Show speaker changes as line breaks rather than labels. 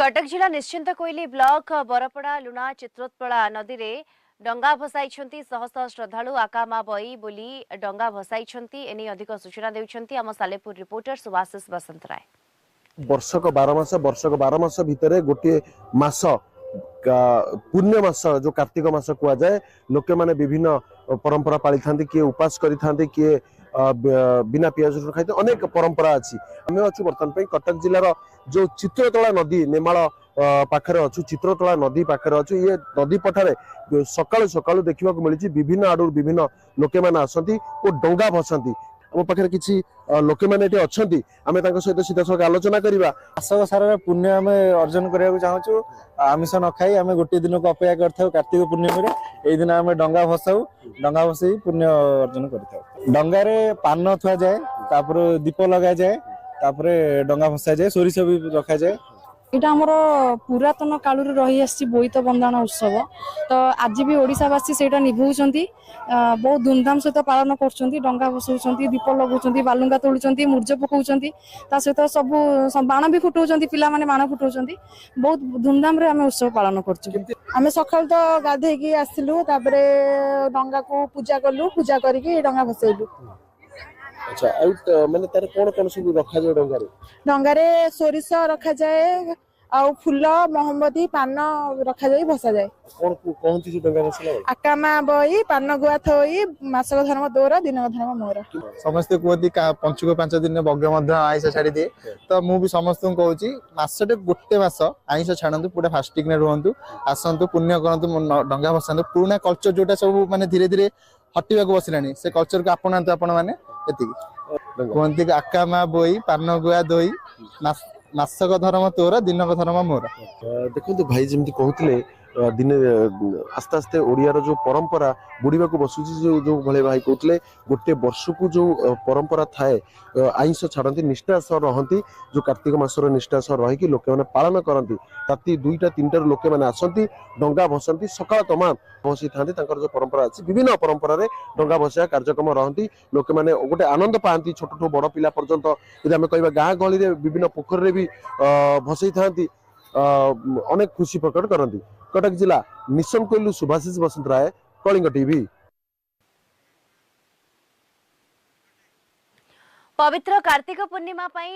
କଟକ ଜିଲ୍ଲା ନିଶ୍ଚିନ୍ତକୋଇଲି ବ୍ଲକ ବରପଡ଼ା ଲୁଣା ଚିତ୍ରୋତ୍ପଳା ନଦୀରେ ଡଙ୍ଗା ଭସାଇଛନ୍ତି ଶହ ଶହ ଶ୍ରଦ୍ଧାଳୁ। ଆକାମା ବଇ ବୋଲି ଡଙ୍ଗା ଭସାଇଛନ୍ତି। ଏନେଇ ଅଧିକ ସୂଚନା ଦେଉଛନ୍ତି ଆମ ସାଲେପୁର ରିପୋର୍ଟର ସୁଭାଶିଷ ବସନ୍ତ ରାୟ।
ବର୍ଷକ 12 ମାସ, ବର୍ଷକ 12 ମାସ ଭିତରେ ଗୋଟିଏ ମାସ ପୁଣ୍ୟ ମାସ, ଯୋଉ କାର୍ତ୍ତିକ ମାସ କୁହାଯାଏ। ଲୋକମାନେ ବିଭିନ୍ନ ପରମ୍ପରା ପାଳିଥାନ୍ତି। କିଏ ଉପାସ କରିଥାନ୍ତି, କିଏ ବିନା ପିଆଜ ରସୁଣ ଖାଇଥାନ୍ତି, ଅନେକ ପରମ୍ପରା ଅଛି। ଆମେ ଅଛୁ ବର୍ତ୍ତମାନ ପାଇଁ କଟକ ଜିଲ୍ଲାର ଯୋଉ ଚିତ୍ରତଳା ନଦୀ, ନେମାଳ ପାଖରେ ଅଛୁ, ଚିତ୍ରତଳା ନଦୀ ପାଖରେ ଅଛୁ। ଇଏ ନଦୀ ପଠାରେ ସକାଳୁ ସକାଳୁ ଦେଖିବାକୁ ମିଳିଛି, ବିଭିନ୍ନ ଆଡୁ ବିଭିନ୍ନ ଲୋକମାନେ ଆସନ୍ତି ଓ ଡଙ୍ଗା ଭସାନ୍ତି। ଆମ ପାଖରେ କିଛି ଲୋକମାନେ ଏଠି ଅଛନ୍ତି, ଆମେ ତାଙ୍କ ସହିତ ସିଧାସଳଖ ଆଲୋଚନା କରିବା।
ମାସକ ସାରାର ପୁଣ୍ୟ ଆମେ ଅର୍ଜନ କରିବାକୁ ଚାହୁଁଛୁ। ଆମିଷ ନ ଖାଇ ଆମେ ଗୋଟିଏ ଦିନକୁ ଅପେକ୍ଷା କରିଥାଉ। କାର୍ତ୍ତିକ ପୂର୍ଣ୍ଣିମାରେ ଏଇ ଦିନ ଆମେ ଡଙ୍ଗା ଭସାଉ। ଡଙ୍ଗା ଭସେଇ ପୁଣ୍ୟ ଅର୍ଜନ କରିଥାଉ। ଡଙ୍ଗାରେ ପାନ ଥୁଆଯାଏ, ତାପରେ ଦୀପ ଲଗାଯାଏ, ତାପରେ ଡଙ୍ଗା ଭସାଯାଏ, ସୋରିଷ ବି ରଖାଯାଏ।
ଏଇଟା ଆମର ପୁରାତନ କାଳରୁ ରହି ଆସିଛି ବୋଇତ ବନ୍ଦାଣ ଉତ୍ସବ। ତ ଆଜି ବି ଓଡ଼ିଶାବାସୀ ସେଇଟା ନିଭଉଛନ୍ତି, ବହୁତ ଧୁମଧାମ ସହିତ ପାଳନ କରୁଛନ୍ତି। ଡଙ୍ଗା ଭସଉଛନ୍ତି, ଦୀପ ଲଗାଉଛନ୍ତି, ବାଲୁଙ୍ଗା ତୋଳୁଛନ୍ତି, ମୁର୍ଜ ପକଉଛନ୍ତି, ତା ସହିତ ସବୁ ବାଣ ବି ଫୁଟଉଛନ୍ତି, ପିଲାମାନେ ବାଣ ଫୁଟଉଛନ୍ତି। ବହୁତ ଧୁମଧାମରେ ଆମେ ଉତ୍ସବ ପାଳନ କରୁଛୁ।
ଆମେ ସକାଳୁ ତ ଗାଧେଇକି ଆସିଲୁ, ତାପରେ ଡଙ୍ଗାକୁ ପୂଜା କଲୁ, ପୂଜା କରିକି ଡଙ୍ଗା ଭସେଇଲୁ।
ଆଚ୍ଛା, ଆଉ ମାନେ ତାର କଣ କଣ ସବୁ ରଖାଯାଏ ଡଙ୍ଗାରେ?
ଡଙ୍ଗାରେ ସୋରିଷ ରଖାଯାଏ ଆଉ ଫୁଲ, ମହମବତୀ, ପାନ ରଖାଯାଇ ଭସାଯାଏ।
କଣ କହନ୍ତି ସେ ଡଙ୍ଗା ଭସିଲା ବେଳେ?
ଆକାମା ବଇ ପାନ ଗୁଆ ଥୋଇ, ମାସକ ଧର୍ମ ତୋର, ଦିନକ ଧର୍ମ ମୋର।
ସମସ୍ତେ କୁହନ୍ତି ପଞ୍ଚୁକ 5 ଦିନ ବଗ ମଧ୍ୟ ଆଇଁଷ ଛାଡିଦିଏ। ତ ମୁଁ ବି ସମସ୍ତଙ୍କୁ କହୁଛି, ମାସଟେ ଗୋଟେ ମାସ ଆଇଁଷ ଛାଡନ୍ତୁ, ପୁରା ଫାଷ୍ଟିଂ ରେ ରୁହନ୍ତୁ, ଆସନ୍ତୁ, ପୁଣ୍ୟ କରନ୍ତୁ, ଡଙ୍ଗା ଭସାନ୍ତୁ। ପୁରୁଣା କଲଚର ଯୋଉଟା ସବୁ ମାନେ ଧୀରେ ଧୀରେ ହଟିବାକୁ ବସିଲାଣି, ସେ କଲଚରକୁ ଆପଣାନ୍ତୁ ଆପଣ ମାନେ। ଏତିକି କୁହନ୍ତି, ଆକା ମା ବୋଇ ପାନ ଗୁଆ ଦୋଇ, ମାସକ ଧର୍ମ ତୋର, ଦିନକ ଧର୍ମ ମୋର।
ଦେଖନ୍ତୁ, ଭାଇ ଯେମିତି କହୁଥିଲେ, ଦିନେ ଆସ୍ତେ ଆସ୍ତେ ଓଡ଼ିଆର ଯୋଉ ପରମ୍ପରା ବୁଡ଼ିବାକୁ ବସୁଛି। ଯୋଉ ଯୋଉ ଭଳି ଭାଇ କହୁଥିଲେ, ଗୋଟେ ବର୍ଷକୁ ଯୋଉ ପରମ୍ପରା ଥାଏ, ଆଇଁଷ ଛାଡ଼ନ୍ତି, ନିଷ୍ଠା ସହ ରହନ୍ତି, ଯୋଉ କାର୍ତ୍ତିକ ମାସର ନିଷ୍ଠା ସହ ରହିକି ଲୋକମାନେ ପାଳନ କରନ୍ତି। ରାତି 2ଟା 3ଟାରୁ ଲୋକମାନେ ଆସନ୍ତି, ଡଙ୍ଗା ଭସନ୍ତି, ସକାଳ ତମାମ ଭସିଥାନ୍ତି। ତାଙ୍କର ଯୋଉ ପରମ୍ପରା ଅଛି, ବିଭିନ୍ନ ପରମ୍ପରାରେ ଡଙ୍ଗା ଭସିବା କାର୍ଯ୍ୟକ୍ରମ ରହନ୍ତି। ଲୋକମାନେ ଗୋଟେ ଆନନ୍ଦ ପାଆନ୍ତି, ଛୋଟଠୁ ବଡ଼ ପିଲା ପର୍ଯ୍ୟନ୍ତ। ଯଦି ଆମେ କହିବା, ଗାଁ ଗହଳିରେ ବିଭିନ୍ନ ପୋଖରୀରେ ବି ଭସେଇଥାନ୍ତି, ଅନେକ ଖୁସି ପ୍ରକଟ କରନ୍ତି। କଟକ ଜିଲ୍ଲା ନିଶନକୋଇଲୁ ସୁଭାଶିଷ ବସନ୍ତ ରାୟ, କଳିଙ୍ଗ ଟିଭି।
ପବିତ୍ର କାର୍ତ୍ତିକ ପୂର୍ଣ୍ଣିମା ପାଇଁ